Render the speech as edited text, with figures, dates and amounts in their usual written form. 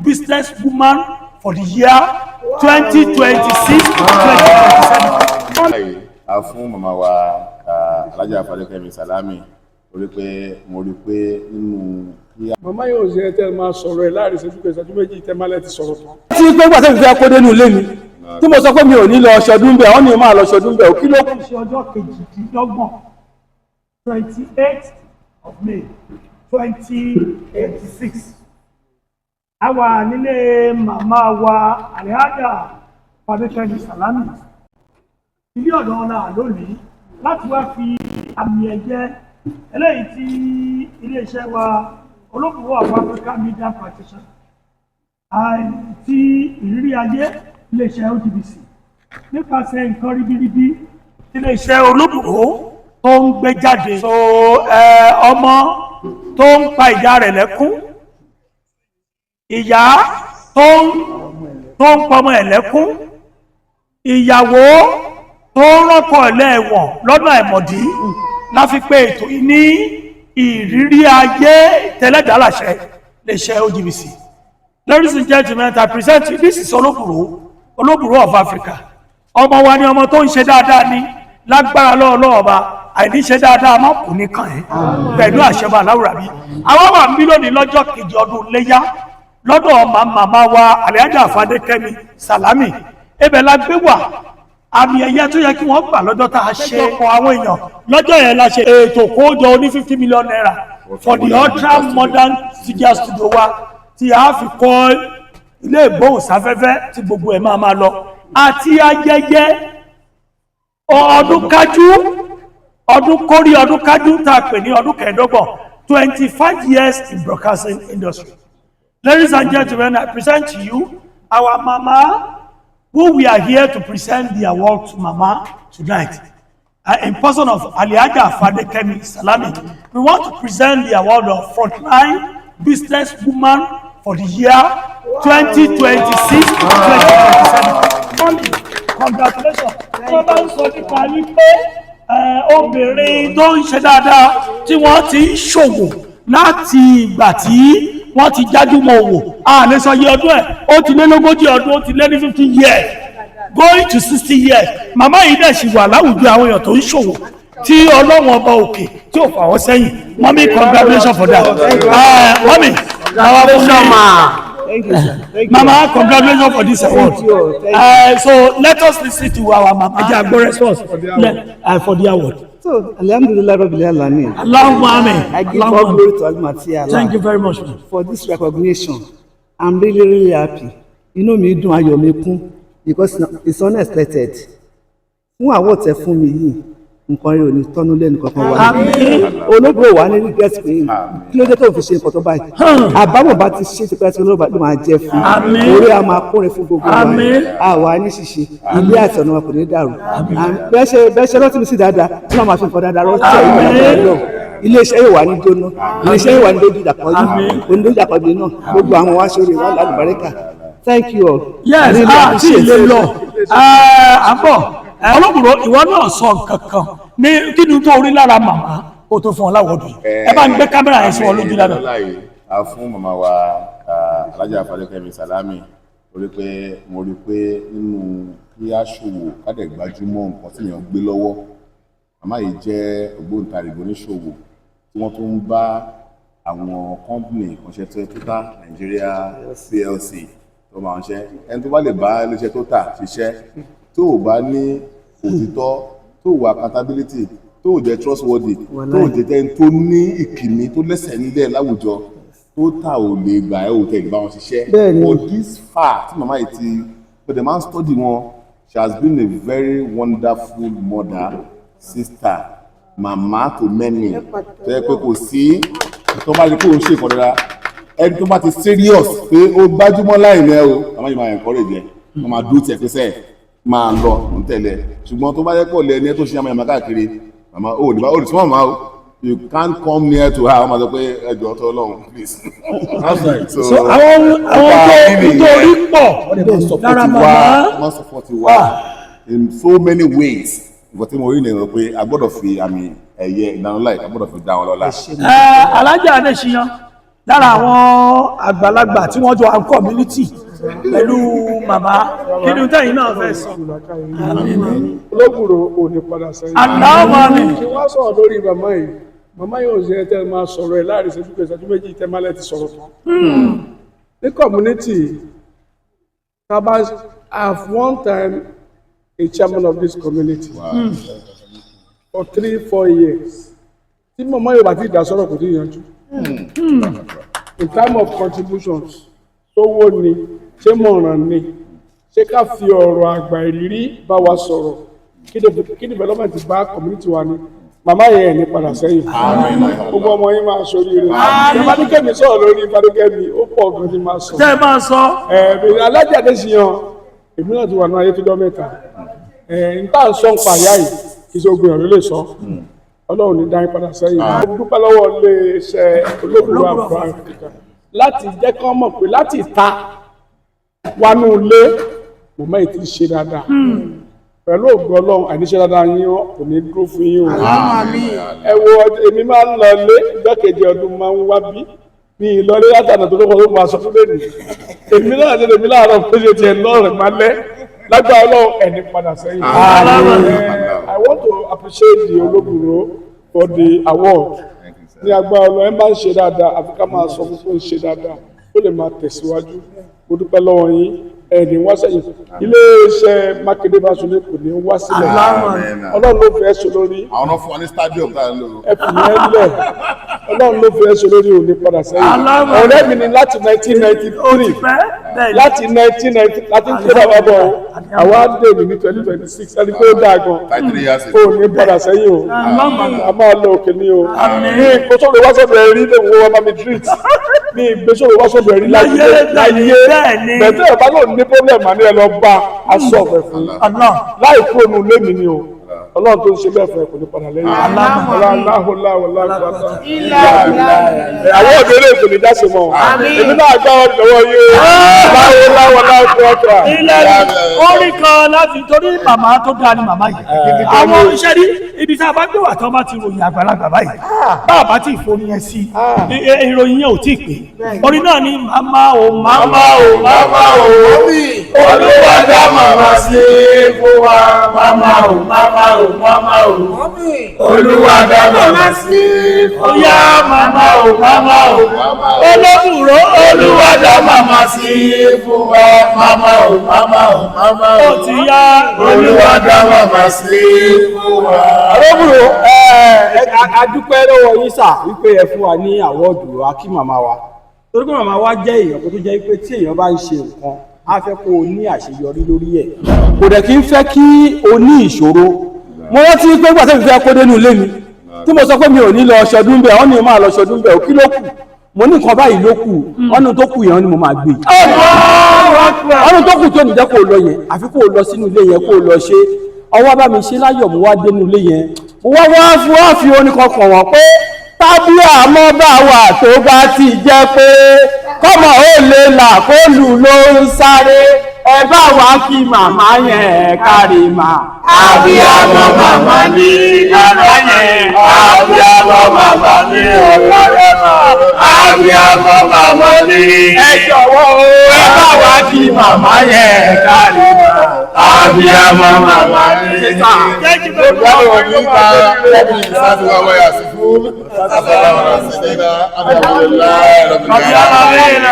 Business Woman for the year 2026 2027. Báyìí, a fún màmá wa Alhaja Fadékẹ́mi Salami torí pé mo rí i pé nínú kí Màmá yóò ṣe ẹ tẹ́ ẹ máa sọ̀rọ̀ ẹ láàrin ìṣẹ́jú kan, ìṣẹ́jú méjì, tẹ́ máa lẹ́ ti sọ̀rọ̀ tán. Tí pé gbàtẹ́ ìfẹ́ kó dénú ilé mi tí mo sọ pé mi ò ní lọ ṣọdún bẹ́ẹ̀, wọ́n ní máa lọ ṣọdún bẹ́ẹ̀, kí ló kù? Ṣe ọjọ́ 28, 28 of May 2026, a wà nílé màmá wa Alhaja Fadékẹ́mi Salami, ilé ọ̀dọ́ ọ̀la lónìí, láti wá fi àmì ẹ̀yẹ eléyìí tí iléeṣẹ́ wa Olóbùrò of Africa Media Practitioner ti ìrírí ayé, iléeṣẹ́ OGBC, nípasẹ̀ nǹkan ribiribi tí iléeṣẹ́ Olóbùrò tó ń gbé jáde. So ọmọ tó ń pa ìyá rẹ̀ lẹ́kún, ìyá tó ń pọmọ ẹ̀ lẹ́kún, ìyàwó tó ń rọ́kọ̀ ẹlẹ́wọ̀n lọ́nà ẹ̀mọ̀dí, la fi pé ètò yìí ní ìrírí ayé tẹlẹ́dàálàṣẹ iléeṣẹ́ OGBC. Ladies and gentlemen, I present you, this is Olóbùrò, Olóbùrò of Africa. Ọmọ wa ni, ọmọ tó ń ṣe dáadáa ní lágbára lọ́wọ́lọ́wọ́ ọba, àìní ṣe dáadáa má kò ní kàn ẹ́ pẹ̀lú àṣẹbà aláwùrà bí. Àwọn wà ń bí lónìí lọ́jọ́ kejì ọdún léyá lọ́dọ̀ màmá wa Alhaja Fadékẹ́mi Salami. Ibẹ̀ la gbé wà. Àmì ẹ̀yẹ tó yẹ kí wọ́n gbà lọ́jọ́ tá a ṣe ọkọ̀ àwọn èèyàn lọ́jọ́ yẹn la ṣe ètò kójọ ní ₦50 million for the ultra modern studio wa tí a fi kọ́ ilé ìgbóhùnsáfẹ́fẹ́ tí gbogbo ẹ̀ máa máa lọ, àti ayẹyẹ ọdún kájú ọdún kórí ọdún kájú tá a pè ní ọdún 25, 25 years in broadcasting industry. Ladies and gentlemen, I present to you our mama, who we are here to present the award to mama tonight, in person of Alhaja Fadekemi Salami. We want to present the award of Frontline Business Woman for the year 2026-2027. Mommy, congratulations. Tí wọ́n bá ń sọ nípa wípé obìnrin tó ń ṣe dáadáa, tí wọ́n ti ń ṣòwò láti ìgbà tí wọ́n ti jájúmọ̀ òwò, a lè sọ iye ọdún ẹ̀, ó ti lé lógójì ọdún, ó ti lé ní 50 years going to 60 years. Màmá yìí dẹ̀ sì wà láwùjọ àwọn èèyàn tó ń ṣòwò tí Ọlọ́run Ọba òkè tí ò fà wọ́n sẹ́yìn. Mummy, congratulations for that. Mummy, our Thank you, sir. Thank you. Mama, congratulations for this award. Thank you. Thank So let us listen to our mama. Ẹ jẹ́ a gbọ́ response for the award. So, Alhamdulillah Rabbil Alamin. Allahumma amen. I give Allahumma all amen. glory to Almighty Allah. Thank you very much, ma'am. For this recognition. I'm really, really happy. Inú mi dùn, ayọ̀ mi kún because it's unexpected. Fún award tẹ fún mi yìí, nǹkan rí ò ní tọ́nú lẹ́nu kankan wá. Àmín. Olóògbé wà ní regret pé kí ló dé tó fi ṣe nǹkan tó báyìí. Àbámọ̀ bá ti ṣe tipẹ́ tí olóògbé ló máa jẹ́ fún. Àmín. Orí a máa kúnrin fún gbogbo wa. Àmín. Àwa ní ṣíṣe, ilé àti ọ̀nà wa kò ní dàrú. Bẹ́ẹ̀ ṣe rántí mi sí dáadáa, tí wọ́n máa fi nǹkan dáadáa rántí ẹ̀yìn dáadáa náà. Iléeṣẹ́ yóò wà ní jóná, iléeṣẹ́ yóò wà ní dójú ìdàkọ́jú, onídójú náà, gbogbo àwọn wa sórí wa lálùbáríkà. Thank you all. Yes. Really Ah, tí appreciate ilé it. lọ àbọ̀ Ọlọ́bùrọ̀, ìwọ náà sọ nǹkan kan ní kí ni tó rí lára màmá kó tó fún ọ l'award yìí. Ẹ bá ń gbé kámẹ́rà yẹn sí wọn lójú dáadáa. Lọ́la yìí, a fún màmá wa Alhaja Fadékẹ́mi Salami torí pé mo rí i pé nínú kí á ṣòwò, ká dẹ̀ gbájúmọ́ nǹkan tí èèyàn gbé lọ́wọ́, màmá yìí jẹ́ ògbóǹtarìgì oníṣòwò tí wọ́n tún ń bá àwọn company kan ṣe tó Total Nigeria PLC tó máa ń ṣe. Ẹni tó bá lè bá iléeṣẹ́ Total ṣiṣẹ́, tó o bá ní òtítọ́, tó o wà accountability, tó o jẹ́ trustworthy, tó o jẹ́ ẹni tó ní ìkìmí tó lẹ́sẹ̀ nílẹ̀ láwùjọ, Total ò lè gbà ẹ́, ò tẹ̀ bá wọn ṣiṣẹ́. For this far tí màmá yìí ti but the man study wọn, she has been a very wonderful mother, sister, mama to many, tó yẹ pé kò sí tó bá rí kó o ṣe nǹkan dára, ẹni tó bá ti serious pé ó gbájúmọ́ láì ní ẹ o, màmá yìí máa encourage ẹ, wọ́n máa dúró tiẹ̀ pé sẹ́ẹ̀ máa lọ ń tẹ̀lé. Ṣùgbọ́n tó bá yẹ pọ̀ lẹ́ni tó ṣe yamayama káàkiri, màmá ò lè bá ò lè súnmọ́ màmá o, you can't come near to her. Wọ́n máa sọ pé ẹjọ́ tó Ọlọ́run, please. So àwọn tó rí pọ̀ lára màmá. Wọ́n support wa in so many ways. Nǹkan tí mo rí nìyẹn pé a gbọ́dọ̀ fi àmì ẹ̀yẹ ìdánilá yìí, a gbọ́dọ̀ fi dá wọn lọ́lá. Alájà Adéṣiyàn, Lára àwọn àgbàlagbà tí wọ́n jọ à ń community pẹ̀lú màmá, kí ni tẹ́yìn náà fẹ́ sọ? Olóbùrò ò ní padà sẹ́yìn. Aláwọ̀ mi. Kí wọ́n sọ̀rọ̀ lórí màmá yìí, màmá yìí ò ṣe ẹ tẹ́ máa sọ̀rọ̀ ẹ̀ láàrin ìṣẹ́jú kan, ìṣẹ́jú méjì tẹ́ máa lẹ́ ti sọ̀rọ̀ tán. Ní community, Kaba have one time a chairman of this community for 3-4 years. Tí màmá yóò bá ti dá sọ̀rọ̀, kò tí ì yanjú. In time of contributions, sówó ni, ṣé mọ̀ràn ni, ṣé ká fi ọ̀rọ̀ àgbà ìrírí bá wa sọ̀rọ̀, kí development bá community wa ni, màmá yẹn ẹ̀ ní padà sẹ́yìn. Gbogbo ọmọ yín máa ṣoríire. Ṣé Fadékẹ́mi sọ̀rọ̀ lórí Fadékẹ́mi, ó pọ̀ gan ni máa sọ. Tẹ́ ẹ máa sọ. Ẹ̀ẹ́dẹ̀ Alájà Adéṣiyàn, èmi náà ti wà ní ayé tó jọ mẹ́ta. Ẹ̀ ń tà ń sọ ń pa àyà yìí, kì í ṣe ogun ẹ̀rọ lè sọ. Ọlọ́run ní dáhìn padà sẹ́yìn. Mo dúpẹ́ lọ́wọ́ iléeṣẹ́ Olóbùrò Áfíríkà láti jẹ́ kán mọ̀ pé láti ìta wánú ilé mọ̀mọ́ yìí ti ṣe dáadáa. Pẹ̀lú ògo Ọlọ́run, àìníṣe dáadáa yín kò ní dúró fún yín o. Ẹ wo, èmi máa ń lọ ilé ìjọ́ kejì ọdún, máa ń wá bí ní ìlọlé látànà tó lóko tó máa sọ fún lẹ́nu. Èmi náà ṣe lèmi láàárọ̀ bó ṣe tiẹ̀ lọ́rẹ̀ máa lẹ́ lágbára Ọlọ́run, ẹni padà sẹ́yìn. I want to appreciate the Olóbùrò for the award. Ní agbára Ọlọ́run, ẹ máa ń ṣe dáadáa, àfi ká máa sọ fún pé ń ṣe dáadáa, ó lè máa tẹ̀síwájú. Mo dúpẹ́ lọ́wọ́ yín, ẹni wá sẹ́yìn. Iléeṣẹ́ Mákindé Fásulẹ̀ kò ní wá sílẹ̀. Ọlọ́run ló fẹ́ ṣe lórí. Àwọn náà fún wa ní stadium tá a ń lò. Ẹ fi yẹn lẹ̀, Ọlọ́run ló fẹ́ ṣe lórí, òní padà sẹ́yìn. Ọ̀rẹ́ mi ni láti 1993, láti 1990 láti ń kó bàbá bọ̀ o. Àwa dé ní 2026, ẹni pé ó dáa gan. 33 years. Ó ní padà sẹ́yìn o, a máa lọ òkè ní o. Ní ìgbésọ̀rọ̀ wá sọ̀dọ̀ ẹ̀rí lè wo ọmọ mi treat ní ìgbésọ̀rọ̀ wá sọ̀dọ̀ ẹ̀rí láyé láyé. Bẹ̀tẹ̀ ẹ̀ bá lò ní problem, àní ẹ lọ bá a sọ ọ̀fẹ́ fún láì kúrò nù lémi ni o. Ọlọ́run tó ń ṣe bẹ́ẹ̀ fún ẹ kò ní padà lẹ́yìn. Aláhùláwàláhùláwà. Àwọn ọ̀dọ́ ilé kò ní dáṣe mọ́. Èmi náà gbá ọ lọ́wọ́ yìí o. Láwùláwàláhùláwà. Ilẹ̀ orí kan láti torí màmá tó dáa ni màmá yìí. Àwọn iṣẹ́ rí ibi tí a bá gbé wà tí wọ́n bá ti ròyìn àgbàlagbà báyìí, bá a bá ti forí yẹn sí, ìròyìn yẹn ò tí ì pé. Orin náà ni màmá o, màmá o, màmá o. Olúwa dá màmá sí fún wa. Màmá o, màmá o, màmá o. Olúwa dá màmá sí Ó yá, màmá o, màmá o. Olóbùrò. Olúwa dá màmá sí fún wa. Màmá o, màmá o, màmá o. Ó ti yá. Olúwa dá màmá sí fún wa. Olóbùrò, ẹ a dúpẹ́ lọ́wọ́ yín sà wípé ẹ fún wa ní award akí màmá wa, torí pé màmá wa jẹ́ èèyàn kan tó jẹ́ pé tí èèyàn bá ń ṣe nǹkan, á fẹ́ kó o ní àṣeyọrí lórí ẹ̀, kò dẹ̀ kí ń fẹ́ kí o ní ìṣòro. Mo rántí pé gbàtẹ́ mi fẹ́ kó dénú ilé mi, tí mo sọ pé mi ò ní lọ ṣọdún bẹ́ẹ̀, wọ́n ní máa lọ ṣọdún bẹ́ẹ̀, kí ló kù? Mo ní nǹkan báyìí ló kù. Ọ̀nà tó kù yẹn ni mo máa gbé, ọ̀nà tó kù tó ní jẹ́ kó o lọ yẹn, àfi kó o lọ sínú ilé yẹn kó o lọ ṣe. Ọwọ́ bá mi ṣe láyọ̀, mo wá dénú ilé yẹn, mo wá wá fi wá fi orin kan kàn wọ́n pé tábí àmọ́ bá wà tó bá ti jẹ́ pé kọ́mọ ó lè là kó lù ló ń sáré, ẹ bá wa kí màmá yẹn kárí mà. Abiyamọ màmá ní ọ̀rọ̀ yẹn. Abiyamọ màmá ní ọ̀rọ̀ yẹn. Abiyamọ màmá ní. Ẹ jọ̀wọ́ o, Ẹ bá wa kí màmá yẹn kárí mà. Abiyamọ màmá ní. Thank you very much. Báwo ní ká ẹbí ìsáfíwá wáyà sí fún? Àbáwọ̀ sí ní ká. Alhamdulilayi rabbil alamin.